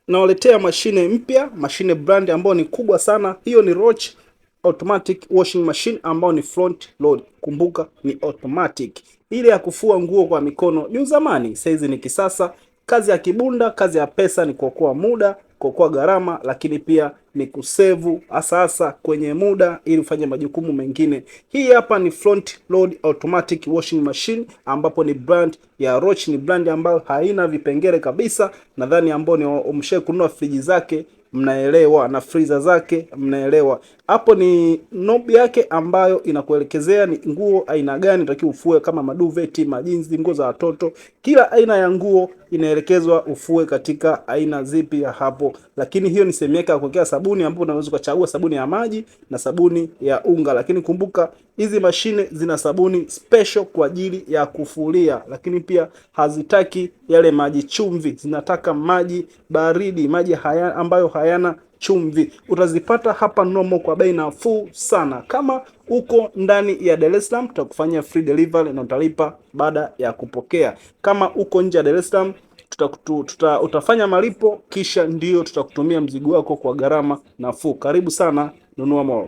Nawaletea mashine mpya, mashine brand ambayo ni kubwa sana. Hiyo ni Roch automatic washing machine ambayo ni front load. Kumbuka ni automatic. Ile ya kufua nguo kwa mikono ni uzamani, saizi ni kisasa. Kazi ya kibunda, kazi ya pesa ni kuokoa muda, kuokoa gharama, lakini pia ni kusave hasa hasa kwenye muda ili ufanye majukumu mengine. Hii hapa ni front load automatic washing machine ambapo ni brand ya Roch, ni brand ambayo haina vipengele kabisa. Nadhani ambao ni umeshawahi kununua friji zake mnaelewa, na freezer zake mnaelewa. Hapo ni knob yake ambayo inakuelekezea ni nguo aina gani unatakiwa ufue, kama maduvet, majinzi, nguo za watoto, kila aina ya nguo inaelekezwa ufue katika aina zipi ya hapo. Lakini hiyo ni sehemu yake ya kuwekea sabuni, ambapo unaweza ukachagua sabuni ya maji na sabuni ya unga. Lakini kumbuka hizi mashine zina sabuni special kwa ajili ya kufulia, lakini pia hazitaki yale maji chumvi, zinataka maji baridi, maji ambayo hayana chumvi. Utazipata hapa Nomo kwa bei nafuu sana. Kama uko ndani ya Dar es Salaam, tutakufanyia free delivery na utalipa baada ya kupokea. Kama uko nje ya Dar es Salaam utafanya malipo kisha ndio tutakutumia mzigo wako kwa gharama nafuu. Karibu sana, nunua Mall.